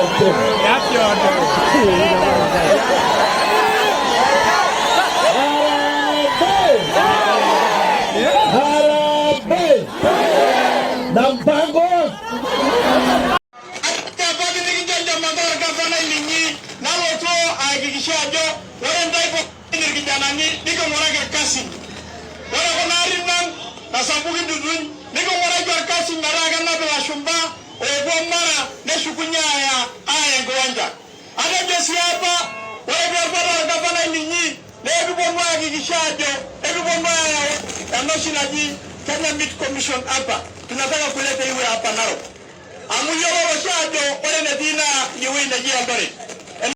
Asanteni. Harambee! Harambee! Na mpango. Apaki nikincho entemata orgavanai linyi nalotu ayakikisha ajo ore ntae pookin irkijanani niking'uraki irkasin. Ore kuna arrin ang nasapukin dutuny niking'uraki orkasi metaa kenap ilashumba oopuo Mara neshukunye aaya enkiwanja. Atejo sii apa ore peeku orgavanai linyi naa ekiponu ayakikisha ajo ekiponu ayau ena oshi naji Kenya Meat Commission hapa. Tunataka kuleta iwe hapa Narok. Amu iyiolou oshi ajo ore enetii naa inewueji neji Eldoret.